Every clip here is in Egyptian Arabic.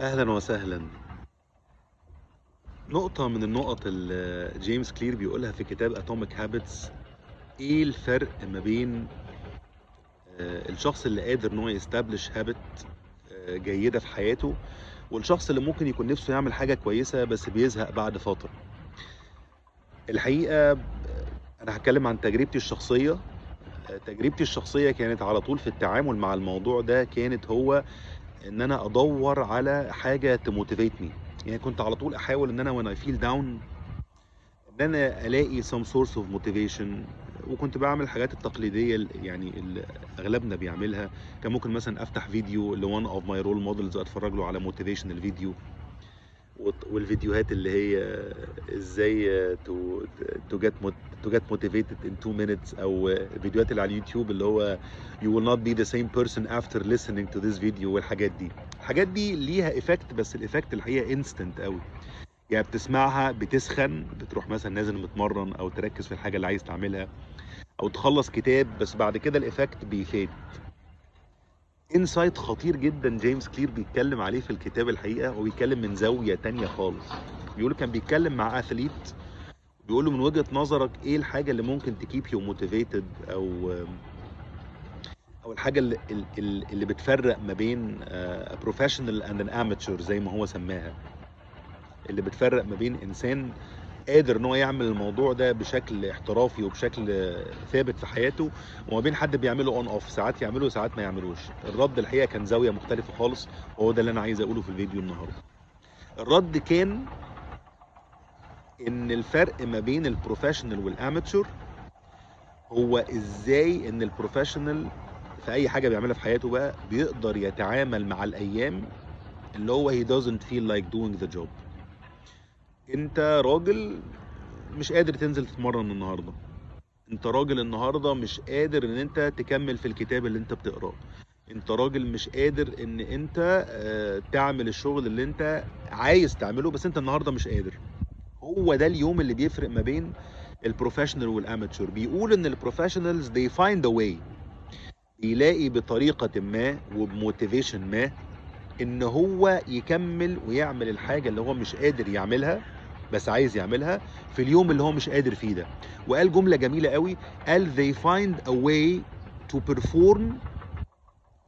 أهلا وسهلا. نقطة من النقط اللي جيمس كلير بيقولها في كتاب Atomic Habits، إيه الفرق ما بين الشخص اللي قادر إن هو ي establish habit جيدة في حياته، والشخص اللي ممكن يكون نفسه يعمل حاجة كويسة بس بيزهق بعد فترة. الحقيقة أنا هتكلم عن تجربتي الشخصية. تجربتي الشخصية كانت على طول في التعامل مع الموضوع ده، كانت هو ان انا ادور على حاجة ت motivate me. يعني كنت على طول احاول ان انا when I feel down ان انا الاقي some source of motivation، وكنت بعمل الحاجات التقليدية يعني اللي اغلبنا بيعملها. كان ممكن مثلا افتح فيديو ل one of my role models اتفرج له على motivational video، والفيديوهات اللي هي ازاي to get motivated in 2 minutes، او الفيديوهات اللي على اليوتيوب اللي هو you will not be the same person after listening to this video والحاجات دي. الحاجات دي ليها effect، بس ال effect الحقيقة instant قوي. يعني بتسمعها بتسخن، بتروح مثلا نازل متمرن او تركز في الحاجة اللي عايز تعملها او تخلص كتاب، بس بعد كده ال effect بي fade. insight خطير جدا جيمس كلير بيتكلم عليه في الكتاب الحقيقة، وبيتكلم من زاوية تانية خالص. بيقول كان بيتكلم مع athlete، بيقول له من وجهه نظرك ايه الحاجة اللي ممكن ت keep you motivated، او الحاجة اللي بتفرق ما بين professional and an amateur زي ما هو سماها، اللي بتفرق ما بين انسان قادر ان هو يعمل الموضوع ده بشكل احترافي وبشكل ثابت في حياته، وما بين حد بيعمله on off، ساعات يعمله وساعات ما يعملوش. الرد الحقيقة كان زاوية مختلفة خالص، وهو ده اللي انا عايز اقوله في الفيديو النهارده. الرد كان ان الفرق ما بين ال professional وال amateur هو ازاي ان ال professional في اي حاجة بيعملها في حياته بقى بيقدر يتعامل مع الايام اللي هو he doesn't feel like doing the job. انت راجل مش قادر تنزل تتمرن النهارده، انت راجل النهارده مش قادر ان انت تكمل في الكتاب اللي انت بتقراه، انت راجل مش قادر ان انت تعمل الشغل اللي انت عايز تعمله، بس انت النهارده مش قادر. هو ده اليوم اللي بيفرق ما بين ال professional وال amateur. بيقول ان ال professionals they find a way، بيلاقي بطريقة ما وب motivation ما ان هو يكمل ويعمل الحاجة اللي هو مش قادر يعملها بس عايز يعملها في اليوم اللي هو مش قادر فيه ده. وقال جملة جميلة قوي، قال they find a way to perform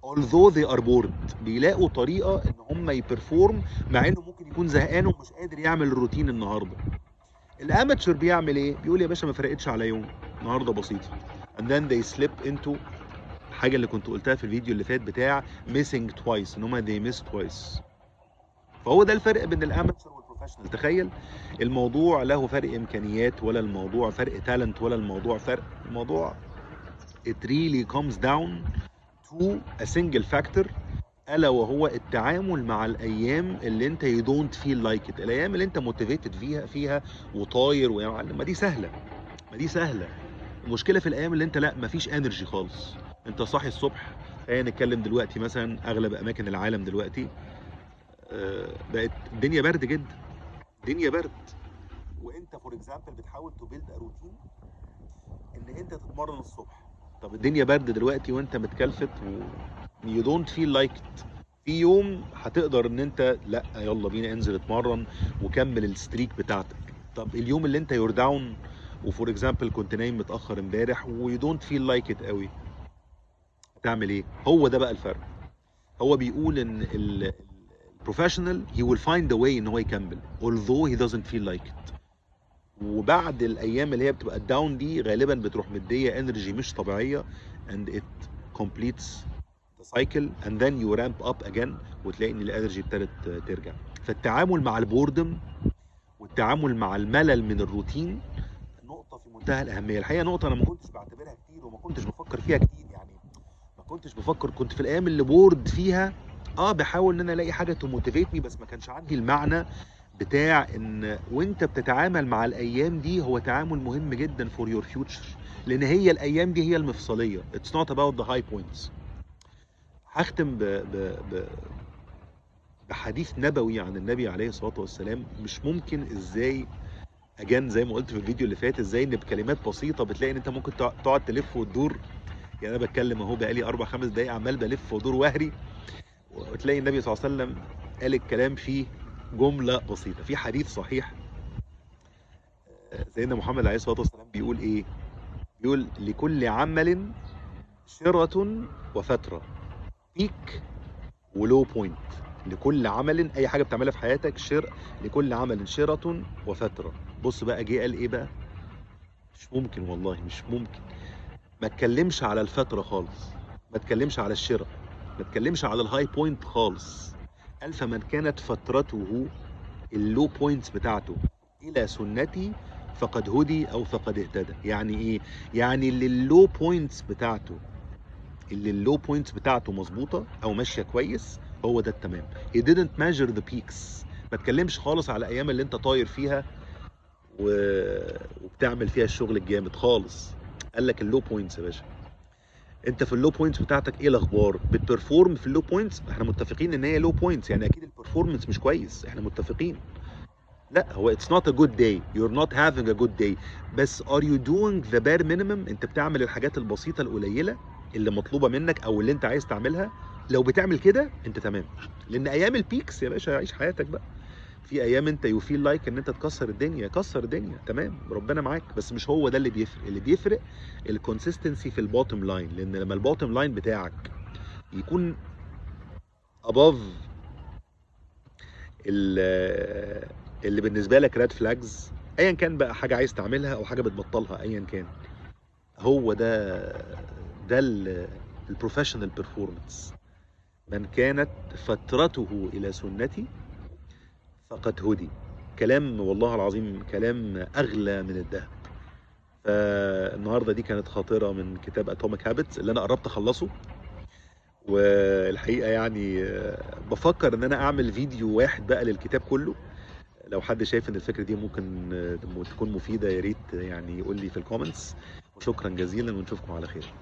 although they are bored. بيلاقوا طريقة ان هم ي perform مع انه ممكن يكون زهقان ومش قادر يعمل الروتين النهاردة. ال amateur بيعمل ايه؟ بيقول يا باشا ما فرقتش على يوم النهاردة بسيطة. and then they slip into الحاجة اللي كنت قلتها في الفيديو اللي فات بتاع missing twice، ان هم they miss twice. فهو ده الفرق بين ال amateur وال professional. تخيل الموضوع له فرق امكانيات، ولا الموضوع فرق talent، ولا الموضوع فرق، الموضوع it really comes down to a single factor، الا وهو التعامل مع الايام اللي انت you don't feel like it، الايام اللي انت motivated فيها وطاير ويا معلم. ما دي سهلة، ما دي سهلة. المشكلة في الايام اللي انت لا مفيش energy خالص، انت صاحي الصبح. خلينا نتكلم دلوقتي مثلا اغلب اماكن العالم دلوقتي بقت الدنيا برد جدا، الدنيا برد، وانت for example بتحاول to build a routine ان انت تتمرن الصبح. طب الدنيا برد دلوقتي وانت متكلفت و you don't feel like it. في يوم هتقدر ان انت لا يلا بينا انزل اتمرن وكمل ال streak بتاعتك. طب اليوم اللي انت you're down و for example كنت نايم متاخر امبارح و you don't feel like it قوي، هتعمل ايه؟ هو ده بقى الفرق. هو بيقول ان ال professional he will find a way ان هو يكمل although he doesn't feel like it. وبعد الايام اللي هي بتبقى ال down دي غالبا بتروح مديه energy مش طبيعية and it completes the cycle and then you ramp up again، وتلاقي ان ال energy ابتدت ترجع. فالتعامل مع ال boredom والتعامل مع الملل من الروتين نقطة في منتهى الاهمية. الحقيقة نقطة انا ما كنتش بعتبرها كتير وما كنتش بفكر فيها كتير، يعني ما كنتش بفكر، كنت في الايام اللي bored فيها بحاول ان انا الاقي حاجة to motivate me، بس ما كانش عندي المعنى بتاع ان وانت بتتعامل مع الايام دي هو تعامل مهم جدا for your future، لان هي الايام دي هي المفصليه. It's not about the high points. هختم ب ب ب بحديث نبوي عن النبي عليه الصلاة والسلام. مش ممكن ازاي again زي ما قلت في الفيديو اللي فات، ازاي ان بكلمات بسيطة بتلاقي ان انت ممكن تقعد تلف وتدور. يعني انا بتكلم اهو بقالي 4-5 دقايق عمال بلف وادور واهري، وتلاقي النبي صلى الله عليه وسلم قال الكلام فيه جملة بسيطة. في حديث صحيح سيدنا محمد عليه الصلاة والسلام بيقول ايه؟ بيقول لكل عمل شرة وفترة، peak و low point. لكل عمل، اي حاجة بتعملها في حياتك، لكل عمل شرة وفترة. بص بقى جه قال ايه بقى؟ مش ممكن والله، مش ممكن. ما تكلمش على الفترة خالص، ما تكلمش على الشراء، ما تكلمش على ال high point خالص. قال فمن كانت فترته ال low points بتاعته الى سنتي فقد هدي او فقد اهتدى. يعني ايه؟ يعني اللي ال low points بتاعته، اللي ال low points بتاعته مظبوطة او ماشية كويس، هو ده التمام. He didn't measure the peaks. ما تكلمش خالص على الايام اللي انت طاير فيها وبتعمل فيها الشغل الجامد خالص. قال لك ال low points يا باشا، انت في ال low points بتاعتك ايه الاخبار؟ بت perform في ال low points؟ احنا متفقين ان هي low points، يعني اكيد ال performance مش كويس، احنا متفقين. لا، هو it's not a good day، you're not having a good day، بس are you doing the bare minimum؟ انت بتعمل الحاجات البسيطة القليلة اللي مطلوبة منك او اللي انت عايز تعملها. لو بتعمل كده انت تمام. لان ايام ال peaks يا باشا عيش حياتك بقى. في ايام انت you feel like ان انت تكسر الدنيا، كسر الدنيا، تمام، ربنا معاك. بس مش هو ده اللي بيفرق. اللي بيفرق ال consistency في ال bottom line. لان لما ال bottom line بتاعك يكون above اللي بالنسبة لك red flags، ايا كان بقى، حاجة عايز تعملها او حاجة بتبطلها، ايا كان، هو ده ال professional performance. من كانت فترته الى سنتي فقد هدي. كلام والله العظيم كلام اغلى من الذهب. فالنهارده دي كانت خاطره من كتاب Atomic Habits اللي انا قربت اخلصه، والحقيقة يعني بفكر ان انا اعمل فيديو واحد بقى للكتاب كله. لو حد شايف ان الفكرة دي ممكن تكون مفيدة يا ريت يعني يقول لي في ال comments. وشكرا جزيلا، ونشوفكم على خير.